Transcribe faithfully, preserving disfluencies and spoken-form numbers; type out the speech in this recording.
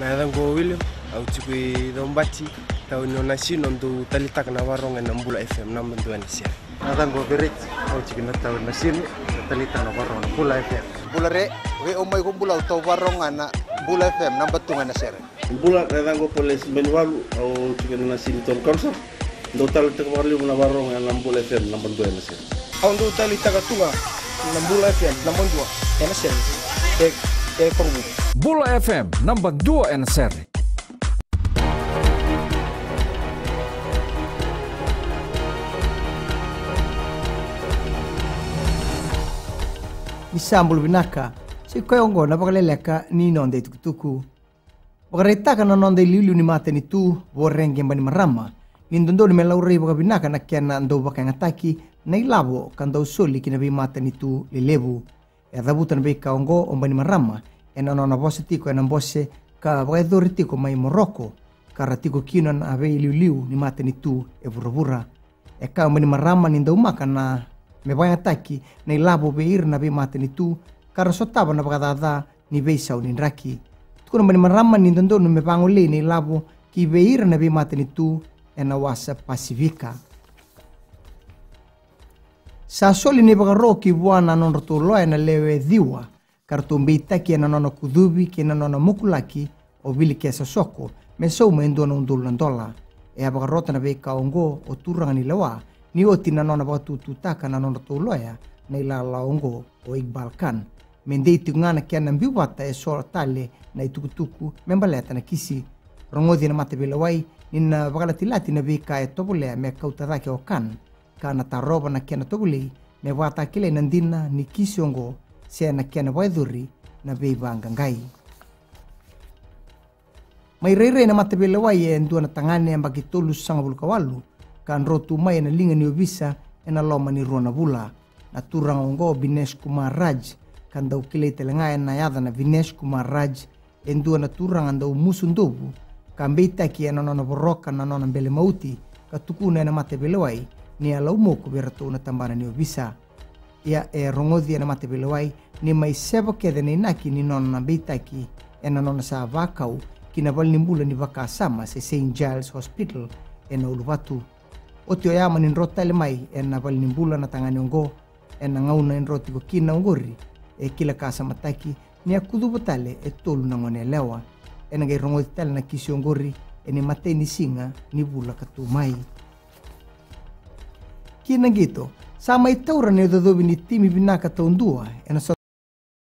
Na yacaqu o William, au tiko i Cobati, tauni o Nasinu, au dau talitaka na varogo ena Bula F M, naba dua ena sere. Na yacaqu o Vereti, au tiko na tauni Nasinu, na talitaka na varogo na Bula F M. Bula re, vei au mai ko Bula, au tau varogo na Bula F M, naba tu ga ena sere. Bula, na yacaqu o Poles Benivalu, au tiko na Nasinu Town Council. Dau talitaka vakalevu na varogo ena Bula F M naba dua ena sere. Au dau talitaka tu ga na Bula F M naba dua ena sere. E, e Korovou. Bula F M naba dua ena sere. Ni sa bula vinaka, sa i koya oqo na vakaleleka ni noda itukutuku. Vakaraitaka na noda iliuliu ni matanitu, Voreqe Bainimarama, ni dodonu me laurai vakavinaka na kena dau vakayagataki na ilavo ka dau soli ki na veimatanitu lelevu. E cavuta na veika oqo o Bainimarama ena nona vosa tiko ena bose ka vakayacori tiko mai Moroko, ka ra tiko kina na veiliuliu ni matanitu e vuravura. E kaya o Bainimarama ni daumaka na me vakayagataki na ilavo vei ira na veimatanitu ka ra sotava na vakacaca ni veisau ni draki. Tukuna o Bainimarama ni dodonu me vagolei na ilavo ki vei ira na veimatanitu ena wasa Pasifika. Sa soli na ivakaro ki vua na nodratou loya na lewe ciwa ka ratou beitaki ena nona kucuvi kei na nona mukulaki o Vilikesa Soko me sauma e dua na udolu na dola. E a vakarota na veika oqo o turaga ni lewa ni oti na nona vakatututaka na nodratou loya na ilala oqo o Iqbal Khan, me dei tiko ga na kena biu vata e so tale na itukutuku me baleta na kisi. Rogoci ena mataveilewai ni na vakalatilati na veika e tovolea me kauta cake o Khan, ka na tarova na kena tovolei me vakatakilai na dina ni kisi oqo se na kena vakayacori na veivaqaqai. Mai rairai na mataveilewai e dua na tagane yabaki tolusagavulu ka walu ka dro tu mai ena liga ni ovisa ena loma ni rua na vula. Na turaga oqo o Binesh Kumar Raj, ka dau kilai tale ga ena yaca na Vinesh Kumar Raj, e dua na turaga dau musu dovu ka beitaki ena nona voroka na nona bele mauti ka tukuna ena mataveilewai ni a laumoku vei ratou na tabana ni ovisa. Ia e rogoci ena mataveilewai ni mai seva kece na inaki ni nona beitaki ena nona sa vakau ki na valenibula ni vakasama se Saint Giles Hospital ena Uluvatu. Oti oya mani dro tale mai ena valenibula na tagane oqo ena gauna e dro tiko kina oqori, e kila ka samataki ni a kucuva tale e tolu na gone yalewa. Ena qai rogoci tale na kisi oqori ena imatai ni siga ni vula ka tu mai. Ki na qito, sa mai taura na icocovi ni timi vinaka taudua ena